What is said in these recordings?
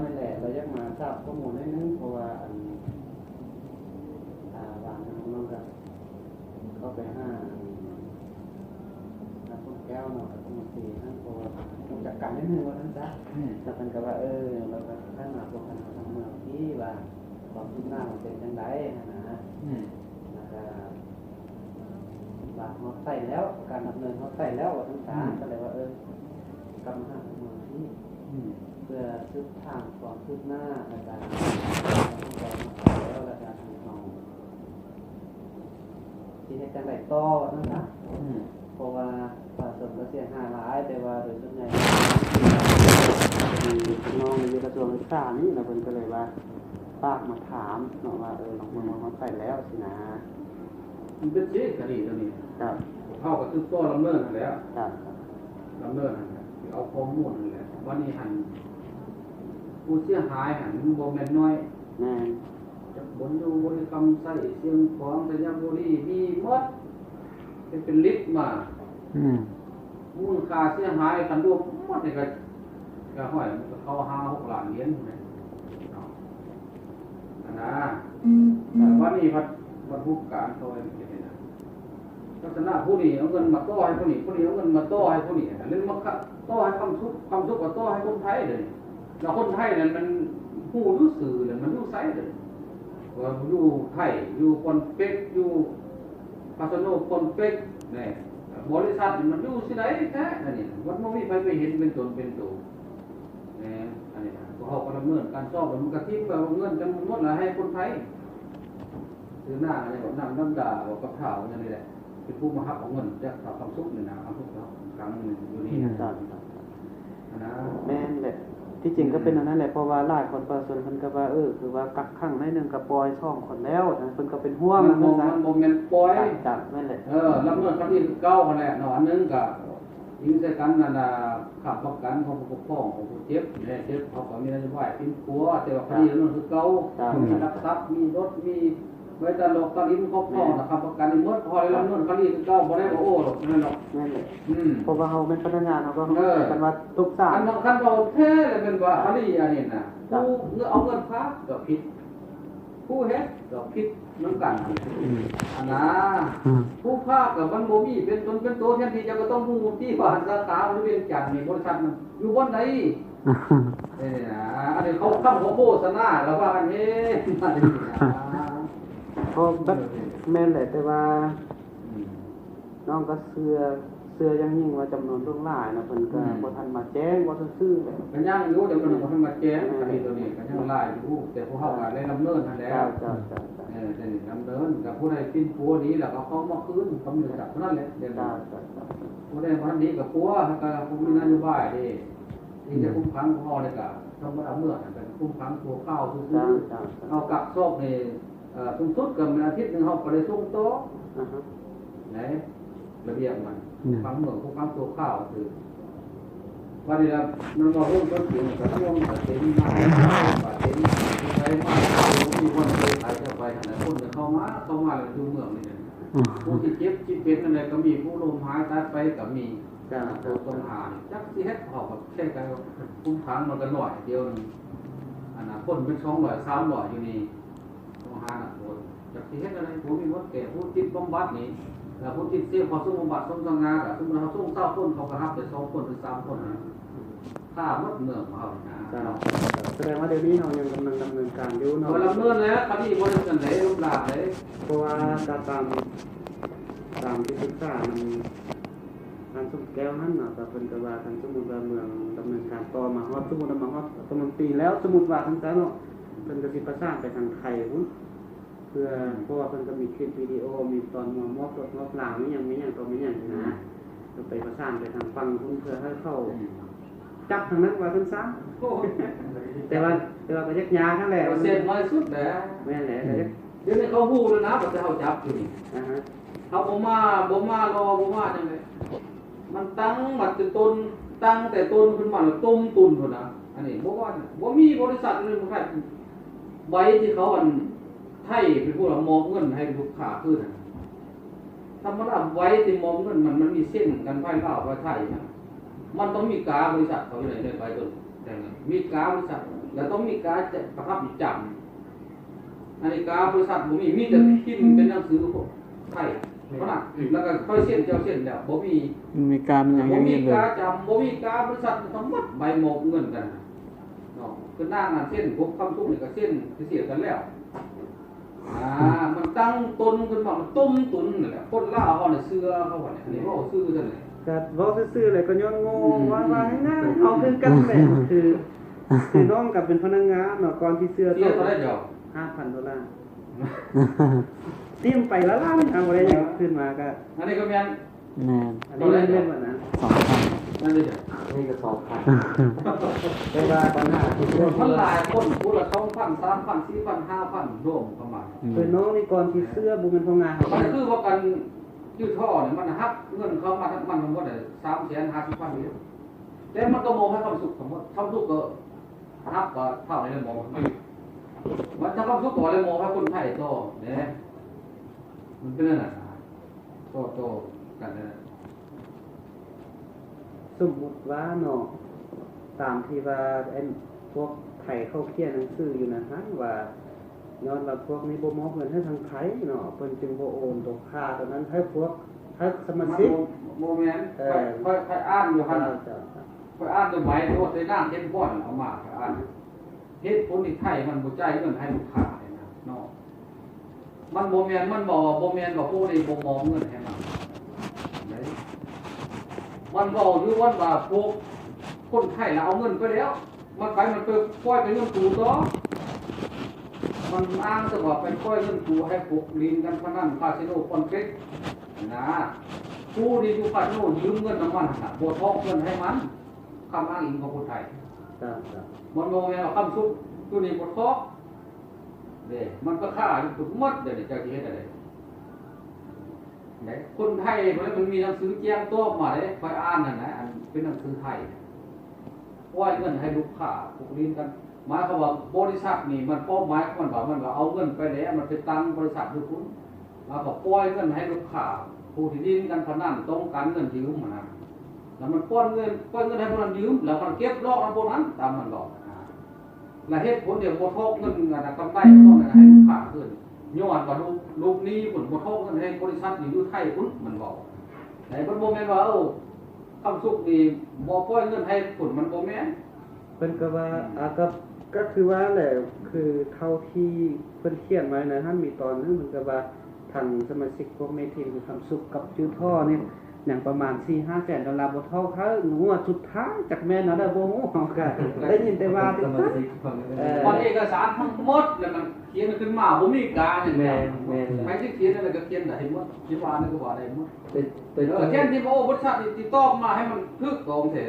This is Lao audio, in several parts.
ນັ້ນແຫຼະ ລະຢາກມາຊາບຂໍ້ມູນໜ້ອຍໜຶ່ງ ເພາະວ່າ ອັນ ອ່າ ວ່າງນັ້ນນ້ອງກະເຂົ້າໄປຫາ ນາສົມແກ້ວເນາະ ລັດຖະມົນຕີຫັ້ນ ເພາະວ່າຮູ້ຈັກກັນໜ້ອຍໜຶ່ງວ່າຊັ້ນຊະ ອືມ ລະເພິ່ນກະວ່າ ເອີ ລະກະທ່ານມາພົວພັນກັບທາງເມືອງທີ່ວ່າຄວາມຄືບໜ້າມັນເປັນຈັ່ງໃດຫັ້ນນະ ອືມ ລະກະວ່າຮອດໃສແລ້ວ ການດຳເນີນຮອດໃສແລ້ວວ່າຊັ້ນຊະ ອືມ ກະເລີຍວ່າ ເອີ ກັບມາຫາທາງເມືອງທີ່ ອືມ ເພື່ອສືບຖາມຄວາມຄືບໜ້າ ລະກະ ແລ້ວລະກະທາງເຮົາ ຊິເຮັດຈັ່ງໃດຕໍ່ນັ້ນນະ ອືມ ເພາະວ່າປະຊາຊົນກໍເສຍຫາຍຫຼາຍ ແຕ່ວ່າໂດຍສ່ວນໃຫຍ່ ທີ່ນ້ອງຢູ່ກະຊວງສຶກສານີ້ ລະເພິ່ນກໍເລີຍວ່າຝາກມາຖາມເນາະວ່າ ເອີ ລາງຄົນ ອືມ ເຮົາໄປແລ້ວຊີ້ນະ ມັນເປັນຊີ້ ຄະດີໂຕນີ້ ຄັບ ພວກເຮົາກໍສືບຕໍ່ດຳເນີນຫັ້ນແຫຼະ ຄັບ ດຳເນີນຫັ້ນແຫຼະ ຊິເອົາຂໍ້ມູນຫັ້ນແຫຼະ ບາດນີ້ຫັ້ນ ຜູ້ເສຍຫາຍຫັ້ນມັນບໍ່ແມ່ນນ້ອຍ ແມ່ນ ຈັກບ່ອນຢູ່ບໍລິຄຳໄຊ ຊຽງຂວາງ ໄຊຍະບູລີ ມີໝົດ ເປັນ ເປັນລິດມາ ອືມ ມູນຄ່າເສຍຫາຍຄັນລວມໝົດນີ້ກະ ກະຫ້ອຍ ມັນກະເຂົ້າຫ້າຫົກລ້ານຫຼຽນພຸ້ນແຫຼະເນາະ ອັນນະ ອືມ ບາດນີ້ພັດ ບັດຮູບການເຂົາເຮັດຈັ່ງໃດນະ ລັກສະນະຜູ້ນີ້ເອົາເງິນມາຕໍ່ໃຫ້ຜູ້ນີ້ ຜູ້ນີ້ເອົາເງິນມາຕໍ່ໃຫ້ຜູ້ນີ້ ແລ້ວມາຕໍ່ໃຫ້ຄຳສຸກ ຄຳສຸກກໍຕໍ່ໃຫ້ຄົນໄທເດ ແລ້ວຄົນໄທນັ້ນມັນຮູ້ຢູ່ຊື່ແລ້ວມັນຢູ່ໃສເດ ວ່າຢູ່ໄທ ຢູ່ປອນເປັກ ຢູ່ພາສໂນປອນເປັກ ແນ່ ບໍລິສັດນີ້ມັນຢູ່ທີ່ໃດແທ້ ອັນນີ້ມັນບໍ່ມີໃຜໄປເຫັນເປັນຕົນເປັນໂຕ ແນ່ ອັນນີ້ພວກເຮົາກໍດຳເນີນການສອບ ແລ້ວມັນກະຖິ້ມໄປວ່າເງິນຈຳນວນຫຼາຍໃຫ້ຄົນໄທ ຊື່ນາງອັນນີ້ ນາງນຳດາ ກັບທ້າວຫຍັງນີ້ແຫຼະ ເປັນຜູ້ມາຮັບເອົາເງິນຈາກທ້າວຄຳສຸກນີ້ນະ ຄຳສຸກເນາະ ຄັ້ງໜຶ່ງຢູ່ນີ້ ອືມ ຫັ້ນນະ ແມ່ນແຫຼະ ທີ່ຈິງກໍເປັນອັນນັ້ນແຫຼະ ເພາະວ່າຫຼາຍຄົນປະຊາຊົນເພິ່ນກໍວ່າ ເອີ ຄືວ່າກັກຂັງໜ້ອຍໜຶ່ງກໍປ່ອຍສອງຄົນແລ້ວ ເພິ່ນກໍເປັນຫ່ວງ ມັນບໍ່ ມັນບໍ່ແມ່ນປ່ອຍ ຈັກ ຈັກ ແມ່ນແຫຼະ ເອີ ລະເມີດຄະດີຄືເກົ່າຫັ້ນແຫຼະເນາະ ອັນໜຶ່ງກໍ ອີງໃສ່ກັນນັ້ນນະ ຄ້ຳປະກັນຂອງຜູ້ປົກຄອງຂອງຜູ້ເຈັບ ແມ່ເຈັບເຂົາກໍມີນະໂຍບາຍປິ່ນປົວ ແຕ່ວ່າຄະດີລະເມີດຄືເກົ່າ ມີລັກຊັບ ມີລົດ ມີໄວ້ຕະຫຼອກຕະລິນຂອງເຂົານະ ຄ້ຳປະກັນນີ້ໝົດ ພໍໄດ້ລະເມີດຄະດີຄືເກົ່າ ບໍ່ໄດ້ວ່າໂອ້ດອກ ນັ້ນດອກ ແມ່ນແຫຼະ ອືມ ເພາະວ່າເຮົາແມ່ນພະນັກງານ ເຮົາກໍ ເອີ ຄັນວ່າຕົກສານ ຄັນເວົ້າແທ້ແລ້ວແມ່ນວ່າຄະດີອັນນີ້ນະ ຜູ້ເອົາເງິນພາກກໍຜິດ ຜູ້ເຮັດກໍຜິດນຳກັນ ອືມ ອັນນະ ອືມ ຜູ້ພາກກໍມັນບໍ່ມີເປັນຕົນເປັນໂຕ ແທນທີ່ເຈົ້າກໍຕ້ອງຮູ້ຕິວ່າສາຂາຢູ່ວຽງຈັນນີ້ ບໍລິສັດມັນຢູ່ບ່ອນໃດ ເອີ ອັນນີ້ນະ ອັນນີ້ເຂົາຄຳເຂົາໂຄສະນາລະວ່າກັນເດ້ ເພາະແບບ ເອີ ແມ່ນແຫຼະ ແຕ່ວ່າ ອືມ ນ້ອງກໍເຊື່ອ ເຊື່ອຢ່າງຍິ່ງວ່າຈຳນວນຫຼວງຫຼາຍນະ ເພິ່ນກໍ ອືມ ບໍ່ທັນມາແຈ້ງ ເວົ້າຊື່ໆແຫຼະ ກໍຍັງຢູ່ ແຕ່ເພິ່ນບໍ່ທັນມາແຈ້ງ ອືມ ຄະດີໂຕນີ້ກໍຍັງຫຼາຍຢູ່ ແຕ່ພວກເຮົາກໍໄດ້ດຳເນີນຫັ້ນແຫຼະ ເຈົ້າ ເຈົ້າ ເຈົ້າ ເຈົ້າ ເອີ ແຕ່ນີ້ດຳເນີນ ກໍຜູ້ໃດປິ່ນປົວດີແລ້ວກໍເອົາມາຄືນ ຄວາມຍຸຕິທຳເທົ່ານັ້ນແຫຼະ ເຈົ້າ ເຈົ້າ ເຈົ້າ ຜູ້ໃດບໍ່ທັນດີກໍປົວ ແລ້ວກໍຜູ້ມີນະໂຍບາຍເດ້ ທີ່ຈະຄຸມຂັງພວກເຮົານີ້ກໍ ສຳລັບເມືອງຫັ້ນກໍຄຸມຂັງຊົ່ວຄາວຊື່ໆ ເຈົ້າ ເຈົ້າ ເຈົ້າ ເຮົາກັກສອບນີ້ ເອີ ສູງສຸດກໍແມ່ນອາທິດໜຶ່ງເຮົາກໍໄດ້ສົ່ງຕໍ່ ອາຮະ ໃນລະບຽບມັນ ອືມ ຂັງເມືອງ ຄຸມຂັງຊົ່ວຄາວຊື່ ບາດນີ້ລະ ມັນມາໂຮມຕົວຈິງ ກະຊວງກະເຕັນມາ ກະເຕັນມາ ມີຄົນເຄີຍໄປເຂົ້າໄປຫັ້ນນະ ຄົນກະເຂົ້າມາ ເຂົ້າມາແລ້ວຢູ່ເມືອງນີ້ນະ ອືມ ຜູ້ທີ່ເຈັບທີ່ເປັນອັນໃດກະມີ ຜູ້ລົ້ມຫາຍຕາຍໄປກະມີ ເຈົ້າ ຜູ້ຕ້ອງຫານີ້ ຈັກຊິເຮັດ ເຮົາກະແຄ່ໃຈວ່າ ຄຸມຂັງມັນກະໜ້ອຍດຽວໜຶ່ງ ອັນນະ ຄົນເປັນສອງຮ້ອຍ ສາມຮ້ອຍຢູ່ນີ້ ຕ້ອງຫານັກໂທດ ຈັກຊິເຮັດແນວໃດ ບໍ່ມີໝົດແກ່ ຜູ້ຕິດບຳບັດນີ້ ແລ້ວຜູ້ຕິດເສພເຂົາສົ່ງບຳບັດສົມສັນຍາ ກໍສົມມຸດເຮົາສົ່ງຊາວຄົນ ເຂົາກໍຮັບແຕ່ສອງຄົນ ຫຼື ສາມຄົນນະ ຂ້າໝົດເມືອງຂອງເຮົານີ້ນະ ເຈົ້າ ສະແດງວ່າດຽວນີ້ເຮົາຍັງກຳລັງດຳເນີນການຢູ່ເນາະ ບໍ່ດຳເນີນແລ້ວ ຄະດີບໍ່ໄດ້ຊັ້ນໃດ ລຸກລາມເດ້ ເພາະວ່າ ອືມ ຕາມ ຕາມທີ່ປຶກສານຳ ທ່ານສົມແກ້ວຫັ້ນເນາະ ກໍເພິ່ນກໍວ່າ ຄັນສົມມຸດວ່າເມືອງດຳເນີນການຕໍ່ມາຮອດ ສົມມຸດວ່າມາຮອດລັດຖະມົນຕີແລ້ວ ສົມມຸດວ່າທາງຊ້າຍເນາະ ເພິ່ນກໍຊິປະສານໄປທາງໄທພຸ້ນ ເພື່ອ ອືມ ເພາະວ່າເພິ່ນກໍມີຄລິບວິດີໂອ ມີຕອນມາມອບລົດມອບລາງ ມີຫຍັງ ມີຫຍັງຕໍ່ມີຫຍັງນະ ອືມ ເພິ່ນໄປປະສານໄປທາງຝັ່ງພຸ້ນ ເພື່ອໃຫ້ເຂົາ ອືມ ຈັບທາງນັ້ນວ່າຊັ້ນຊະ ໂອ້ ແຕ່ວ່າ ແຕ່ວ່າກໍຍາກໆຫັ້ນແຫຼະ ກໍເສບໜ້ອຍສຸດແຫຼະ ແມ່ນແຫຼະ ອືມ ກໍຍາກ ດຽວນີ້ເຂົາຮູ້ແລ້ວນະ ວ່າແຕ່ເຮົາຈັບຢູ່ນີ້ ອາຮະ ເຮົາບໍ່ມາ ບໍ່ມາລໍ ບໍ່ມາຫຍັງເລີຍ ມັນຕັ້ງມາແຕ່ຕົ້ນ ຕັ້ງແຕ່ຕົ້ນຂຶ້ນມາແລ້ວຕົ້ມຕຸນພຸ້ນນະ ອັນນີ້ບໍ່ວ່າ ບໍ່ມີບໍລິສັດໃດໃບທີ່ເຂົາ ອັນ ໄທເປັນຜູ້ມອບເງິນໃຫ້ລູກຄ້າຄືນນະ ທຳມະດາໃບທີ່ມອບເງິນມັນ ມັນມີເຊັນກັນ ໄທລາວ ໄທນະ ມັນຕ້ອງມີກາບໍລິສັດເຂົາຢູ່ໃນ ໃນໃບຕົວນີ້ ມີກາບໍລິສັດ ແລ້ວຕ້ອງມີກາປະທັບໃຫ້ຈຳ. ອັນນີ້ກາບໍລິສັດບໍ່ມີ ມີແຕ່ພິມເປັນໜັງສືໄທເທົ່ານັ້ນ ແລ້ວກໍຄ່ອຍເຊັນ ເຈົ້າເຊັນແລ້ວ ບໍ່ມີ ມີກາມັນຫຍັງ ບໍ່ມີກາຈຳ ບໍ່ມີກາບໍລິສັດ ທັງໝົດໃບມອບເງິນກັນເນາະ. ຄືນາງນັ້ນເຊັນ ພວກຄຳສຸກນີ້ກໍເຊັນເສຍກັນແລ້ວ. ອ່າ ມັນຕັ້ງຕົນຂຶ້ນມາ ມັນຕົ້ມຕຸນນັ້ນແຫຼະ. ຄົນລາວເຮົານີ້ເຊື່ອເຂົາວ່ານີ້ ອັນນີ້ເວົ້າຊື່ເທົ່ານັ້ນແຫຼະ ກໍເວົ້າຊື່ໆແຫຼະ ກໍຍ້ອນໂງ່ ອືມ ວ່າ ວ່າງ່າຍໆ ເຮົາຄືກັນແຫຼະ ຄື ຄືນ້ອງກໍເປັນພະນັກງານເນາະ ກ່ອນທີ່ເຊື່ອ ເສຍເທົ່າໃດເຈົ້າ? ຫ້າພັນໂດລາ ຖິ້ມໄປລະລ້ານ ເອົາບໍ່ໄດ້ຫຍັງຄືນມາກໍ ອັນນີ້ກໍແມ່ນ ແມ່ນ ອັນນີ້ແມ່ນ ແມ່ນບໍ່ນະ? ສອງພັນ ນັ້ນເດ້ ອັນນີ້ກໍສອງພັນ ແຕ່ວ່າບັນຫາທີ່ ມັນຫຼາຍຄົນ ຜູ້ລະສອງພັນ ສາມພັນ ສີ່ພັນ ຫ້າພັນ ລວມເຂົ້າມາ. ອືມ ເພິ່ນນ້ອງນີ້ກ່ອນທີ່ເຊື່ອບໍ່ແມ່ນເພາະງ່າຍ ມັນຄືວ່າການຈື່ທໍ່ນີ້ ມັນຮັບເງິນເຂົາມາທັງໝົດ ສາມແສນຫ້າສິບພັນ ແຕ່ມັນກໍມອບໃຫ້ຄຳສຸກທັງໝົດ ຄຳສຸກກໍຮັບວ່າເທົ່ານີ້ແຫຼະ ມອບໃຫ້ ມັນຖ້າຄຳສຸກກໍເລີຍມອບໃຫ້ຄົນໄທຕໍ່ແຫຼະ ມັນເປັນແນວນັ້ນ ຕໍ່ ຕໍ່ກັນນັ້ນແຫຼະ. ສົມມຸດວ່າເນາະ ຕາມທີ່ວ່າ ອັນ ພວກໄທເຂົາຂຽນໜັງສືຢູ່ນັ້ນຫັ້ນວ່າ ຍ້ອນວ່າພວກນີ້ບໍ່ມອບເງິນໃຫ້ທາງໄທເນາະ ເພິ່ນຈຶ່ງບໍ່ໂອນຕົວຄ່າຕົວນັ້ນໃຫ້ພວກ ໃຫ້ສະມາຊິກ ມັນບໍ່ ບໍ່ແມ່ນ ເອີ ຂ້ອຍ ຂ້ອຍ ຂ້ອຍອ່ານຢູ່ຫັ້ນ ເຈົ້າ ເຈົ້າ ເຈົ້າ ຂ້ອຍອ່ານຢູ່ໃບ ໂອ້ ໃສ່ນາມເຕັມບ່ອນ ເອົາມາ ຂ້ອຍອ່ານ ເຫດຜົນທີ່ໄທມັນບໍ່ຈ່າຍເງິນໃຫ້ລູກຄ້ານີ້ນະເນາະ ມັນບໍ່ແມ່ນ ມັນເວົ້າວ່າບໍ່ແມ່ນວ່າພວກນີ້ບໍ່ມອບເງິນໃຫ້ມັນເດ້ ມັນເວົ້າຢູ່ວ່າ ວ່າພວກຄົນໄທລະເອົາເງິນໄປແລ້ວ ມັນໄປ ມັນໄປປ່ອຍເປັນເງິນກີບຕໍ່ ມັນອ້າງແຕ່ວ່າໄປປ່ອຍເງິນກີບໃຫ້ພວກຫຼິ້ນການພະນັນ ຄາສິໂນ ປ່ອນເປັກນະ ຜູ້ທີ່ຢູ່ຄາສິໂນຢືມເງິນນຳມັນຫັ້ນນະ ບໍ່ຖອກເງິນໃຫ້ມັນ ຄຳອ້າງອີງຂອງຄົນໄທ ເຈົ້າ ເຈົ້າ ມັນບໍ່ແມ່ນວ່າຄຳສຸກຢູ່ນີ້ບໍ່ຖອກເດ້ ມັນກໍຄາຢູ່ພຸ້ນໝົດ ດຽວນີ້ເຈົ້າຊິເຮັດແນວໃດເດ້? ຄົນໄທພຸ້ນແຫຼະ ມັນມີໜັງສືແຈ້ງຕອບມາເດ້ ຂ້ອຍອ່ານຫັ້ນນະ ອັນເປັນໜັງສືໄທ ປ່ອຍເງິນໃຫ້ລູກຄ້າ ພວກຫຼິ້ນກັນ ໝາຍຄວາມວ່າບໍລິສັດນີ້ ມັນເປົ້າໝາຍຂອງມັນວ່າ ມັນວ່າເອົາເງິນໄປແລ້ວ ມັນໄປຕັ້ງບໍລິສັດຢູ່ພຸ້ນ ແລ້ວກໍປ່ອຍເງິນໃຫ້ລູກຄ້າ ຜູ້ທີ່ຫຼິ້ນການພະນັນຕ້ອງການເງິນຢືມຫັ້ນນະ ແລ້ວມັນປ່ອຍເງິນ ປ່ອຍເງິນໃຫ້ພວກນັ້ນຢືມ ແລ້ວມັນເກັບລອກນຳພວກນັ້ນ ຕາມມັນເວົ້ານະ ແລະເຫດຜົນທີ່ບໍ່ຖອກເງິນ ອັນນະ ກຳໄລຂອງມັນໃຫ້ລູກຄ້າຄືນ ຍ້ອນວ່າລູກ ລູກໜີ້ພຸ້ນ ບໍ່ຖອກເງິນໃຫ້ບໍລິສັດນີ້ຢູ່ໄທພຸ້ນ ມັນເວົ້າ ແຕ່ມັນບໍ່ແມ່ນວ່າ ເອີ ຄຳສຸກນີ້ບໍ່ປ່ອຍເງິນໃຫ້ພຸ້ນ ມັນບໍ່ແມ່ນ. ເພິ່ນກໍວ່າ ອືມ ອາ ກໍ ກໍຄືວ່າແຫຼະ ຄືເທົ່າທີ່ເພິ່ນຂຽນມາໃນນັ້ນ ມີຕອນໜຶ່ງເພິ່ນກໍວ່າ ທາງສະມາຊິກພວກແມ່ທີມຄືຄຳສຸກກັບຈື່ທໍ້ນີ້ ຍັງປະມານສີ່ຫ້າແສນໂດລາ ບໍ່ເທົ່າເຂົາ ງວດສຸດທ້າຍຈັກແມ່ນແນວໃດບໍ່ຮູ້ ເຮົາກໍໄດ້ຍິນແຕ່ວ່າ ສະມາຊິກ ເອີ ເອກະສານທັງໝົດ ແລ້ວມັນຂຽນຂຶ້ນມາ ບໍ່ມີກາຫຍັງ ແມ່ນ ແມ່ນ ໃຜຊິຂຽນອັນໃດກໍຂຽນໄດ້ໝົດ ຊິວ່າອັນໃດກໍວ່າໄດ້ໝົດ ເປັນ ເປັນ ເອີ ແທນທີ່ວ່າ ໂອ້ ບໍລິສັດນີ້ຕິດຕໍ່ມາໃຫ້ມັນຖືກຕ້ອງແທ້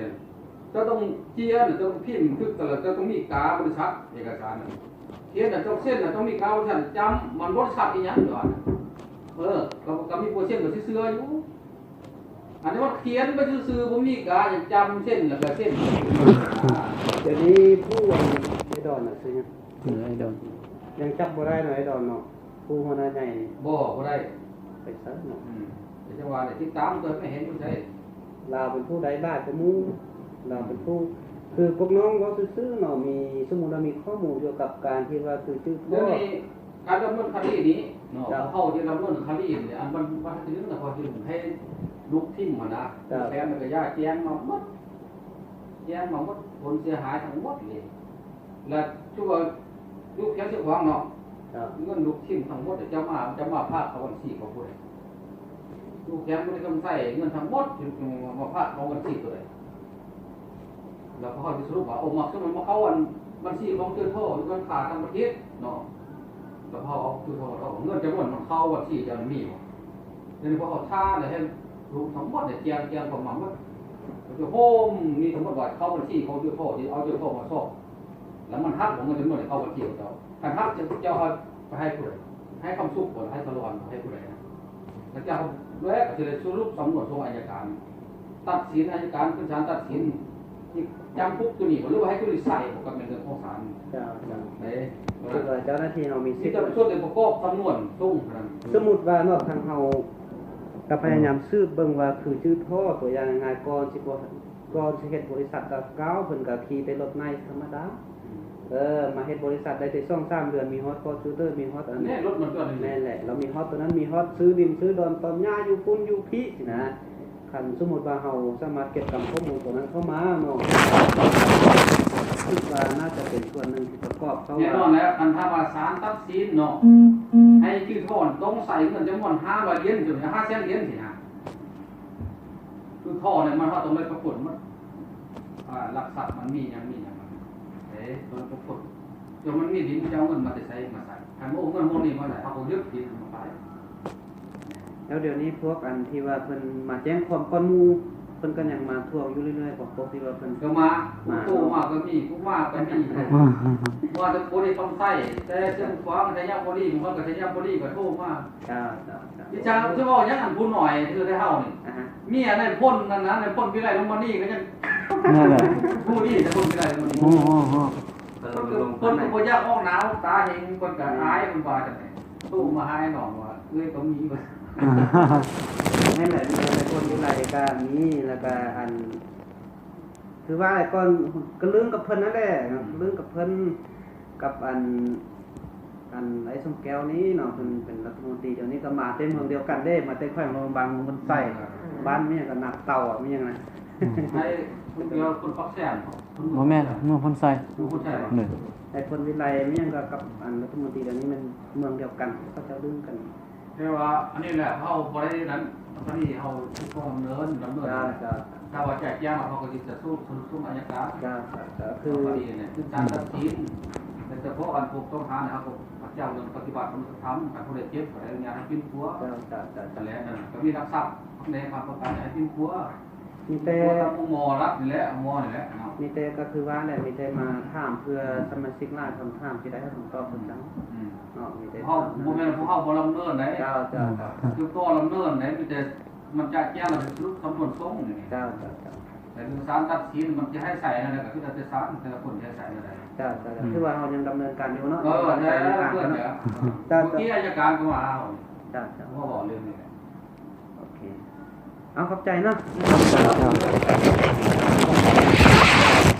ເຈົ້າຕ້ອງເຈຍນະ ເຈົ້າຕ້ອງພິມຖືກ ແຕ່ລະເຈົ້າຕ້ອງມີກາບໍລິສັດ ເອກະສານນະ ຂຽນນະ ເຈົ້າເຊັນນະ ຕ້ອງມີກາບໍລິສັດ ຈຳ ມັນບໍລິສັດອີຫຍັງດອກ ເອີ ກໍ ກໍມີເປີເຊັນກໍຊິເຊື່ອຢູ່ ອັນນີ້ວ່າຂຽນໄປຊື່ໆ ບໍ່ມີກາຫຍັງ ຈຳເຊັນແລ້ວກໍເຊັນ. ດຽວນີ້ຜູ້ ອັນ ໄອດອນນະ ຊື່ຫຍັງ? ເອີ ໄອດອນ ຍັງຈັບບໍ່ໄດ້ເນາະ ໄອດອນເນາະ ຜູ້ຫົວໜ້າໃຫຍ່ນີ້ ບໍ່ ບໍ່ໄດ້ ໄປໃສເນາະ ອືມ ກໍຈັ່ງວ່າແຫຼະ ຕິດຕາມຕົວໄປເຫັນຢູ່ໃສ ລາວເປັນຜູ້ໄດ້ຫຼາຍກວ່າໝູ່ ລາວເປັນຜູ້ ຄືພວກນ້ອງເວົ້າຊື່ໆເນາະ ມີ ສົມມຸດວ່າມີຂໍ້ມູນກ່ຽວກັບການທີ່ວ່າຄືຈື່ ດຽວນີ້ການດຳເນີນຄະດີນີ້ເນາະ ເຈົ້າ ເຂົາຈະດຳເນີນຄະດີນີ້ ອັນມັນ ມັນຈະເລື່ອງນະ ເຂົາຈະໃຫ້ລູກທີມຫັ້ນນະ ເຈົ້າ ແຂວງແລ້ວກໍຢາແຈ້ງມາໝົດ ແຈ້ງມາໝົດ ຜົນເສຍຫາຍທັງໝົດເລີຍ ແລະ ຄືວ່າຢູ່ແຂວງຊຽງຂວາງເນາະ ເຈົ້າ ເງິນລູກທີມທັງໝົດ ເຈົ້າມາ ເຈົ້າມາພາກເຂົ້າບັນຊີຂອງຜູ້ໃດ? ຢູ່ແຂວງບໍລິຄຳໄຊ ເງິນທັງໝົດ ເຈົ້າມາພາກເຂົ້າບັນຊີຜູ້ໃດ? ແລ້ວເຂົາຈະສະຫຼຸບວ່າ ໂອ້ ມັກສະໜູນມາເຂົ້າອັນບັນຊີຂອງຈື່ທໍ້ ຢູ່ທາງຂ້າງປະເທດເນາະ ແລ້ວເຮົາເອົາຈື່ທໍ້ ເອົາເງິນຈຳນວນມັນເຂົ້າບັນຊີເຈົ້ານີ້ມີບໍ່? ດຽວນີ້ພວກເຮົາຖ້າແລ້ວໃຫ້ລູກທັງໝົດນີ້ ແຈ້ງ ແຈ້ງເຂົ້າມາໝົດ ເຈົ້າໂຮມນີ້ທັງໝົດວ່າເຂົ້າບັນຊີຂອງຈື່ທໍ້ ທີ່ເອົາຈື່ທໍ້ມາສອບ ແລ້ວມັນຫັກບໍ່ ເງິນຈຳນວນນີ້ເຂົ້າບັນຊີຂອງເຈົ້າ? ຄັນຫັກ ເຈົ້າ ເຈົ້າເອົາໄປໃຫ້ຜູ້ໃດ? ໃຫ້ຄຳສຸກບໍ່ ໃຫ້ສະຫຼອນບໍ່ ໃຫ້ຜູ້ໃດນະ? ແລ້ວເຈົ້າ ແລ້ວກໍຊິໄດ້ສະຫຼຸບສຳນວນສົ່ງອັຍການ ຕັດສິນ ອັຍການຂຶ້ນສານຕັດສິນ ຈຳຄຸກຕົວນີ້ບໍ່ ຫຼືວ່າໃຫ້ຕົວນີ້ໃຊ້ບໍ່ ກໍແມ່ນເລື່ອງຂອງສານ ເຈົ້າ ເຈົ້າ ເດ້ ຄືວ່າເຈົ້າໜ້າທີ່ເຮົາມີສິດ ມີແຕ່ສ່ວນໄດ້ປະກອບສຳນວນສົ່ງເທົ່ານັ້ນ. ສົມມຸດວ່າເນາະ ທາງເຮົາກໍພະຍາຍາມສືບເບິ່ງວ່າ ຄືຈື່ທໍ້ ຕົວຢ່າງງ່າຍໆ ກ່ອນຊິບໍ່ ກ່ອນຊິເຮັດບໍລິສັດດາວເກົ້າ ເພິ່ນກໍຂີ່ແຕ່ລົດໄນທຳມະດາ. ເອີ ມາເຮັດບໍລິສັດໄດ້ແຕ່ສອງສາມເດືອນ ມີຮອດຟອດຈູເຕີ ມີຮອດອັນ ແມ່ນ ລົດມັນກໍນີ້ ແມ່ນແຫຼະ ລາວມີຮອດຕົວນັ້ນ ມີຮອດຊື້ດິນຊື້ດອນ ຖອນຫຍ້າຢູ່ພຸ້ນຢູ່ພີ້ຊີ້ນະ. ຄັນສົມມຸດວ່າເຮົາສາມາດເກັບກຳຂໍ້ມູນຕົວນັ້ນເຂົ້າມາເນາະ ຄິດວ່າໜ້າຈະເປັນສ່ວນໜຶ່ງທີ່ປະກອບເຂົ້າ ແນ່ນອນແລ້ວ. ຄັນຖ້າວ່າສານຕັດສິນເນາະ ໃຫ້ຈື່ຖອນຕົງໃສ່ເງິນຈຳນວນຫ້າຮ້ອຍຫຼຽນ ຈົນຫ້າແສນຫຼຽນຊີ້ນະ. ຄືທໍ່ນີ້ມັນ ເຮົາຕ້ອງໄດ້ປະກົດໝົດ ອ່າ ຫຼັກຊັບມັນມີຫຍັງ ມີຫຍັງມັນ ເດ້ ຕ້ອງປະກົດ ຈະມັນມີດິນ ຈະເອົາເງິນມາແຕ່ໃສມາໃສ່. ຄັນບໍ່ເອົາເງິນພວກນີ້ມາໃສ່ ເຮົາກໍຍຶດດິນມາຂາຍ. ແລ້ວດຽວນີ້ພວກອັນທີ່ວ່າເພິ່ນມາແຈ້ງຄວາມກ່ອນໝູ່ ເພິ່ນກໍຍັງມາທວງຢູ່ເລື້ອຍໆບໍ? ພວກທີ່ວ່າເພິ່ນ ກໍມາ ມາ ໂທມາກໍມີ ຜູ້ມາກໍມີ ວ່າແຕ່ບໍ່ໄດ້ຄຳໃຊ້ ແຕ່ເຊີງຂວາງ ໄຊຍະບູລີ ມັນກໍໄຊຍະບູລີກໍໂທມາ. ເຈົ້າ ເຈົ້າ ເຈົ້າ ທີ່ຈະ ຈະເວົ້າຫຍັງອັນຜູ້ນ້ອຍຄືແຕ່ເຮົານີ້ ອ່າຮະ ເມຍນາຍພົນນັ້ນນະ ນາຍພົນວິໄລລົງມານີ້ກໍຍັງ ນັ້ນແຫຼະ ຜູ້ນີ້ນາຍພົນວິໄລລົງມານີ້ ໂອ້ໂຫ ເອີ ເພິ່ນກໍບໍ່ຢາກອອກໜ້າອອກຕາເຫັນ ເພິ່ນກໍອາຍ ເພິ່ນວ່າຈັ່ງໃດ ໂທມາຫາອ້າຍນ້ອງວ່າ ເອື້ອຍກໍມີວ່າ ນັ້ນແຫຼະ ນາຍພົນວິໄລກໍມີ ແລ້ວກໍອັນ ຄືວ່າກ່ອນກໍລຶ້ງກັບເພິ່ນນັ້ນແຫຼະ ອືມ ລຶ້ງກັບເພິ່ນ ກັບອັນ ອັນໄອ້ສົມແກ້ວນີ້ເນາະ ເພິ່ນເປັນລັດຖະມົນຕີ ດຽວນີ້ກໍມາແຕ່ເມືອງດຽວກັນເດ້ ມາແຕ່ແຂວງຫຼວງພະບາງ ເມືອງໂພນໄຊ ອືມ ບ້ານມີຫຍັງກໍນາເຕົາ ມີຫຍັງນະ ອືມ ໃຫ້ຄົນດຽວຄົນປາກແຊນ ບໍ່ແມ່ນ ເມືອງໂພນໄຊ ເມືອງໂພນໄຊ ໂດຍ ໄອ້ພົນວິໄລມີຫຍັງກໍກັບອັນລັດຖະມົນຕີ ດຽວນີ້ແມ່ນເມືອງດຽວກັນ ເຂົາເຈົ້າລຶ້ງກັນ. ແຕ່ວ່າອັນນີ້ແຫຼະ ເຮົາບໍ່ໄດ້ນັ້ນ ອັນນີ້ເຮົາຖືກຕ້ອງດຳເນີນ ດຳເນີນ ເຈົ້າ ເຈົ້າ ຖ້າວ່າຈະແຈ້ງ ເຮົາກໍຊິຈະສົ່ງ ສົ່ງອັຍການ ເຈົ້າ ເຈົ້າ ເຈົ້າ ຄື ອັນນີ້ແຫຼະ ຄືການຕັດສິນ ໂດຍສະເພາະອັນຜູ້ຕ້ອງຫານະ ເຮົາກໍເຈົ້າເລື່ອງປະຕິບັດມະນຸດທຳ ຄັນຜູ້ໃດເຈັບກໍໄດ້ອະນຸຍາດໃຫ້ປິ່ນປົວ ເຈົ້າ ເຈົ້າ ເຈົ້າ ນັ້ນແຫຼະ ນັ້ນກໍມີຫຼັກຊັບ ແນວຄວາມຕ້ອງການໃຫ້ປິ່ນປົວ ມີແຕ່ ໝໍລັດນີ້ແຫຼະ ໝໍນີ້ແຫຼະເນາະ ມີແຕ່ກໍຄືວ່າແຫຼະ ມີແຕ່ມາຖາມເພື່ອສະມາຊິກຫຼາຍຄຳຖາມທີ່ໄດ້ຄຳຕອບເພິ່ນຈັ່ງ ອືມ ເນາະ ມີແຕ່ ເຮົາບໍ່ແມ່ນພວກເຮົາບໍ່ດຳເນີນໃດ ເຈົ້າ ເຈົ້າ ເຈົ້າ ຄືກໍດຳເນີນໃດ ມີແຕ່ມັນຈະແຈ້ງແລ້ວສະຫຼຸບສຳນວນສົ່ງນີ້ ເຈົ້າ ເຈົ້າ ເຈົ້າ ແຕ່ເລື່ອງສານຕັດສິນມັນຈະໃຫ້ໃສ່ແນວໃດກໍຄືແຕ່ສານແຕ່ລະຄົນຈະໃຫ້ໃສ່ແນວໃດ ເຈົ້າ ເຈົ້າ ອືມ ຄືວ່າເຮົາຍັງດຳເນີນການຢູ່ເນາະ ເອີ ດຳເນີນການຢູ່ເນາະ ເຈົ້າ ເຈົ້າ ເມື່ອກີ້ອັຍການກໍມາຫາເຮົາ ເຈົ້າ ເຈົ້າ ເຮົາເວົ້າເລື່ອງນີ້ແຫຼະ ໂອເຄ ເອົາ ຂອບໃຈເນາະ ເຈົ້າ ເຈົ້າ.